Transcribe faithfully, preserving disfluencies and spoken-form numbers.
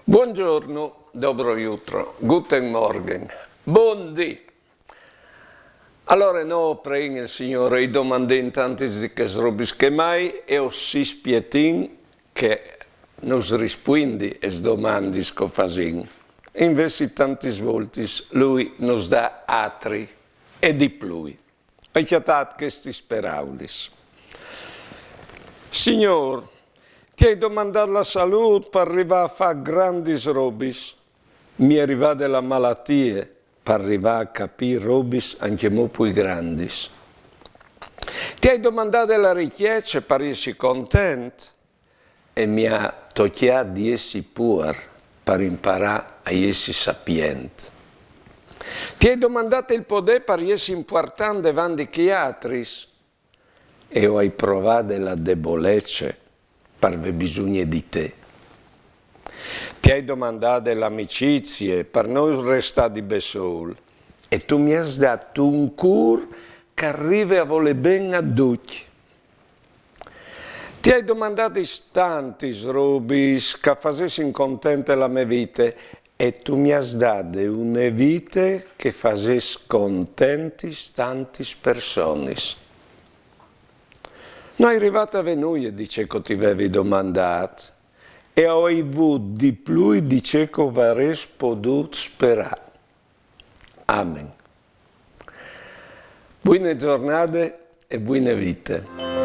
Buongiorno, dobro jutro, guten Morgen, bundì. Alore, nô o preìn il Signôr e i domandìn tantis di chês robis che mai e o si spietìn che nus rispuindi ês domandis che o fasìn. Invezit tantis voltis lui nus dà atri e di plui. Ai cjatât chestis peraulis. Signôr, ti ai domandât la salût par rivâ a fâ grandis robis. Mi è rivade la malatie par rivâ a capî robis ancjemò plui grandis. Ti ai domandade la ricjece par jessi content e mi à tocjât di jessi puar par imparâ a jessi sapient. Ti ai domandât il podê par jessi impuartant devant di chei altris e o ai provade la debolece par vê bisugne di te. Ti ai domandade la amicizie par no restâ di bessôl e tu mi âs dât un cûr che al rive a volê ben a ducj. Ti ai domandadis tantis robis che a fasessin contente la mê vite e tu mi âs dade une vite che e fasès contentis tantis personis. No ai rivât a vê nuie di ce che o ti vevi domandât e o ai vût di plui di ce che o varès podût sperâ. Amen. Buine zornade e buine vite.